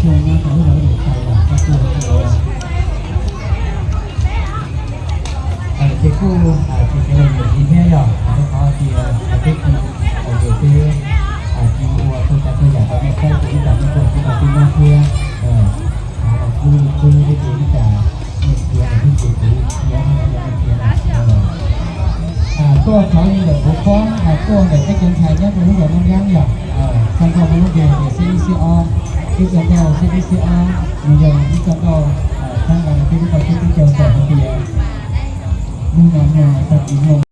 Nyob rau lub zos Lis Xais los koj kuj ua, ces kuj tsis kev los yus tsis thiab yog rau qhov tias teb chaws teb tsis ua txhua tsav txhua yam rau nej saib ces ib tsam nej kuj tsis tau pib nyob thiab. Kuv kuj teb ces ib tsam nej khiav los twb ces kuv khiav thiab, yog nej khiav los tuaj thov li ntawm kuv qhuab tuaj ntawm peb cov ntxhais nyob rau lub zos Naj Yeeb yog txog nkaus lub npe hais tias xib ib xib ob, twb txog nkaus xib ib xib ob nws yog ib txoj nkauj txhawb nqa rau peb lub toj siab teb chaws txawm hais tias hnub no muaj tag kis muaj